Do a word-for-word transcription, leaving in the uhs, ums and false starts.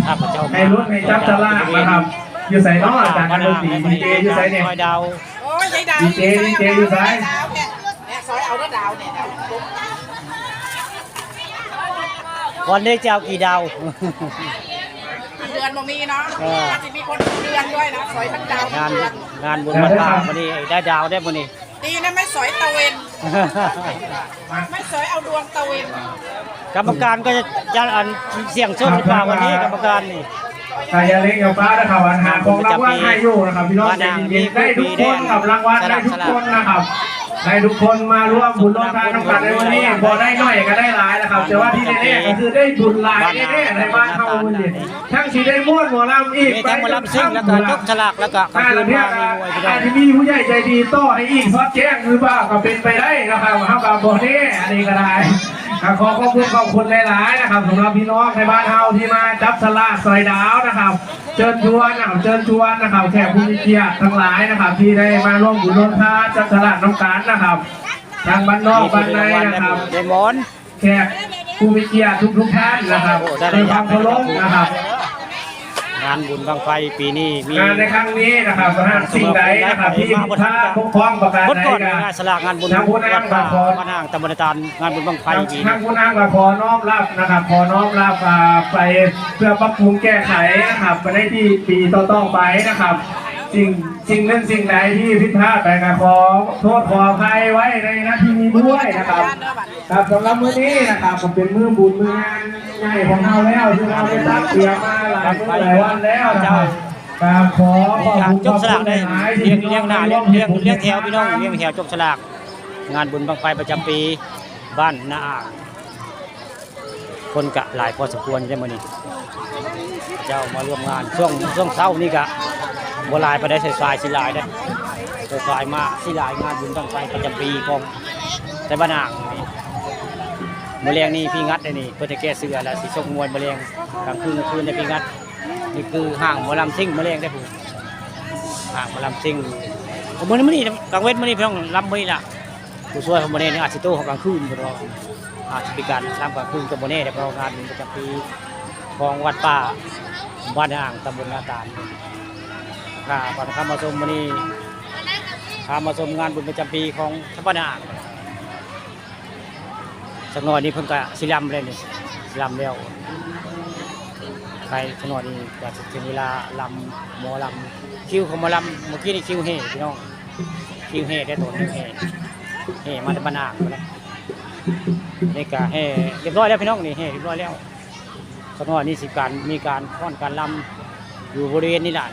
ข้าพเจ้า ให้รุ่นให้จับฉลากนะครับ อยู่ไสน้อ อาจารย์นักดนตรี ดีเจอยู่ไสเนี่ย ซอยดาว โอ้ย ยายดาว ดีเจ อยู่ไส ดีเจอยู่ไส ดาวเนี่ย เนี่ย ซอยเอาเด้อดาวเนี่ย ดาว วันนี้จะเอากี่ดาว เดือนบ่มีเนาะ เออ อาจจะมีคนเดือนด้วยนะ ซอยทั้งดาว งาน เดือน งานบุญวันพระวันนี้ได้ดาวได้มื้อนี้ ดีนะ ไม่สอยตะเวน ไม่สอยเอาดวงตะเวน กรรมการก็จะ จะอันเสี่ยงโชคหรือเปล่าวันนี้ กรรมการนี่ แต่อย่าเล่นกับฟ้านะครับ อันหาของรางวัลให้อยู่นะครับ พี่น้องใจเย็นๆ ได้ทุกคนครับ รางวัลได้ทุกคนนะครับ ได้ทุกคนมาร่วมบุญร่วมทานนำกันในวันนี้ บ่ได้น้อยก็ได้หลายนะครับ แต่ว่าที่แน่ๆ ก็คือได้บุญหลายแน่ๆ ในบ้านเฮามื้อนี้ ทั้งสิได้ม่วนหมอลำอีก มีทั้งหมอลำซิ่ง แล้วก็จกสลาก แล้วก็ อ่า แล้วเนี่ย อาจจะมีผู้ใหญ่ใจดีต่อให้อีก ซอดแจ้งหรือเปล่า ก็เป็นไปได้นะครับ เฮาก็บ่แน่ อันนี้ก็ได้ ก็ขอขอบคุณ ขอบคุณหลายๆ นะครับ สำหรับพี่น้องในบ้านเฮาที่มาจับสลากซอยดาวนะครับ เชิญชวนนะครับ เชิญชวนนะครับ แขกผู้มีเกียรติทั้งหลายนะครับ ที่ได้มาร่วมบุญร่วมทานจับสลากนำกันนะครับ ทางบ้านนอกบ้านในนะครับ ได้หมอน แขกผู้มีเกียรติทุกๆ ท่านนะครับ โอ้ ได้ ด้วยความเคารพนะครับ งานบุญบั้งไฟปีนี้มี งานในครั้งนี้นะครับ หากสิ่งใดนะครับ ที่ผิดพลาดบกพร่องประการใด งานสลากงานบุญ ทางผู้นำ วัดป่า ก็ขอ บ้านอ่าง ตำบลนาตาล งานบุญบั้งไฟปีนี้ ทางผู้นำก็ขอน้อมรับนะครับ ขอน้อมรับ อ่า ไปเพื่อปรับปรุงแก้ไขนะครับ ไปในที่ปีต่อๆ ไปนะครับ สิ่ง สิ่งนั้นสิ่งใดที่ผิดพลาดไปก็ขอโทษขออภัยไว้ในหน้าที่นี้ด้วยนะครับ ครับ สำหรับมื้อนี้นะครับ ก็เป็นมื้อบุญมื้องานใหญ่ของเราแล้ว ที่เราได้ตักเตรียมมาหลายมื้อหลายวันแล้วนะครับ ครับ ขอขอบคุณ ขอบคุณหลายๆ ที่ เรียง เรียงหน้า เรียง เรียง เรียงแถวพี่น้อง เรียงแถวจกสลาก งานบุญบั้งไฟประจำปีบ้านนาอ่าง คนก็หลายพอสมควรอยู่เด้มื้อนี้ เจ้ามาร่วมงาน ช่วง ช่วงเช้านี่ก็บ่หลายปานใด สายๆ สิหลายเด้ สายๆ มาสิหลาย งานบุญบั้งไฟประจำปีของไทบ้านอ่าง มื้อแลงนี่พี่งัดเด้นี่ เพิ่นจะแก้เสื้อแล้วสิชกมวยมื้อแลง กลางคืน กลางคืนเนี่ยพี่งัด นี่คือห้างหมอลำซิ่งมื้อแลงเด้อผู้ ห้างหมอลำซิ่ง มื้อนี้ มื้อนี้ กลางเว็นมื้อนี้พี่น้อง ลำมื้อนี้ล่ะ ผู้ช่วยของบ่แน่นี่อาจสิโตเขากลางคืนบ่ดอก อาจสิมีการลำกลางคืนก็บ่แน่เด้ เพราะงานบุญประจำปีของวัดป่าบ้านอ่าง ตำบลนาตาล ค่ะ ก่อนเข้ามาชมมื้อนี้ พามาชมงานบุญประจำปีของชาวบ้านอ่าง สักหน่อยนี่เพิ่นก็สิลำแล้วนี่ สิลำแล้ว ใครสักหน่อยนี่ก็สิถึงเวลาลำ หมอลำ คิวของหมอลำ เมื่อกี้นี่คิวแห่พี่น้อง คิวแห่ได้ตนหนึ่งแห่ แห่มาแต่บ้านอ่างพุ่นแหละ นี่ก็แห่เรียบร้อยแล้วพี่น้อง นี่แห่เรียบร้อยแล้ว สักหน่อยนี่สิการ มีการฟ้อนการลำอยู่บริเวณนี้ล่ะ